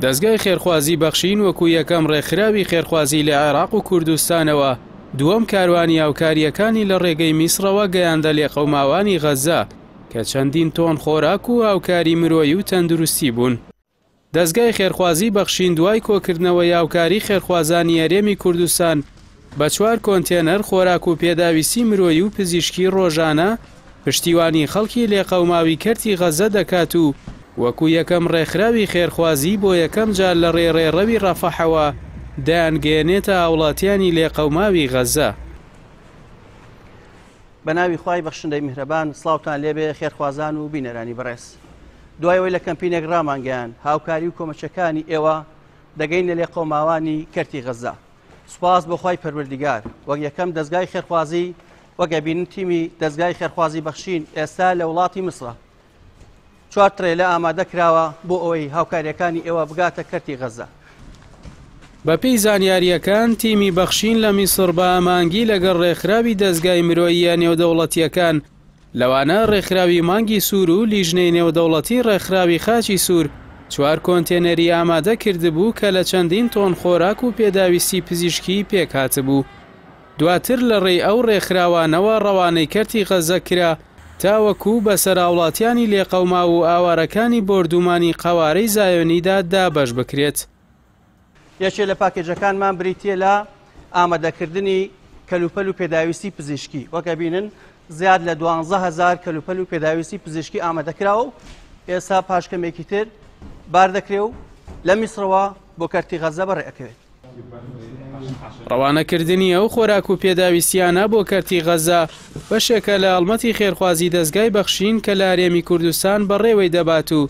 دەزگای خێرخوازی بەخشین وەکو یەکەم ڕێکخراوی خێرخوازی لە عێراق و کوردستانەوە دووەم کاروانی هاوکارییەکانی لە ڕێگەی میسڕەوە گەیاندە لێقەوماوانی غەززە کە چەندین تۆن خۆراک و هاوکاری مرۆیی و تەندروستی بوون. دەزگای خێرخوازی بەخشین دوای کۆکردنەوەی هاوکاری خێرخوازانی هەرێمی کوردستان بە چوار کۆنتێنەر خۆراک و پێداویستی مرۆیی و پزیشکی ڕۆژانە پشتیوانی خەڵکی لێقەوماوی کەرتی غەززە دەکات و وەکو یەکەم ڕێکخراوی خێرخوازی بۆ یەکەم جار لە ڕێی ڕێڕەوی ڕەفەحەوە دەیانگەیەنێتە هاوڵاتیانی لێقەوماوی غەززە. بە ناوی خوای بەخشندەی میهرەبان سڵاوتان لێبێ خێرخوازان و بینەرانی بەڕێز. دوای ئەوەی لە کەمپینێک ڕامانگەیاند هاوکاری و کۆمەچەکانی ئێوە دەگەینە لێقەوماوانی کەرتی غەززە. سوپاس بۆ خوای پەروەردیگار وەک یەکەم دەزگای خێرخوازی وەک ئەبینن تیمی دەزگای خێرخوازی بەخشین ئێستا لە وڵاتی میسرە. چوار ترێلە ئامادە کراوە بۆ ئەوەی هاوکارییەکانی ئێوە بگاتە کەرتی غەززە. بەپێی زانیارییەکان، تیمی بەخشین لە میسڕ بە هەماهەنگی لەگەڵ ڕێکخراوی دەزگای مرۆییە نێودەوڵەتییەکان، لەوانە ڕێکخراوی مانگی سوور و لیژنەی نێودەوڵەتی ڕێکخراوی خاچی سوور، چوار کۆنتێنەری ئامادە کردبوو کە لە چەندین تۆن خۆراک و پێداویستی پزیشکی پێکهاتبوو. دواتر لە ڕێی ئەو ڕێکخراوانەوە ڕەوانەی کەرتی غەززە کرا تاوەکو بەسەر هاوڵاتیانی لێقەوماو و ئاوارەکانی بۆردومانی قەوارەی زایۆنیدا دابەش بکرێت. یەکێ لە پاکێجەکانمان بریتییە لە ئامادەکردنی کەلوپەل و پێداویستی پزیشکی، وەک ئەبینن زیاد لە 12000 کەلوپەل و پێداویستی پزیشکی ئامادەکراوە و ئێستا پاش کەمێکی تر بار دەکرێ و لە میسرەوە بۆ کەرتی غەززە بەڕێ ئەکەوێت. ڕەوانەکردنی ئەو خۆراک و پێداویستییانە بۆ کەرتی غەززە بەشێکە لە هەڵمەتی خێرخوازی دەزگای بەخشین کە لە هەرێمی کوردستان بەڕێوەی دەبات و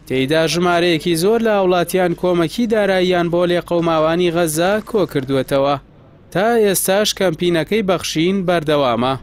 تێیدا ژمارەیەکی زۆر لە هاوڵاتیان کۆمەکی داراییان بۆ لێقەوماوانی غەززە کۆکردووەتەوە. تا ئێستاش کەمپینەکەی بەخشین بەردەوامە.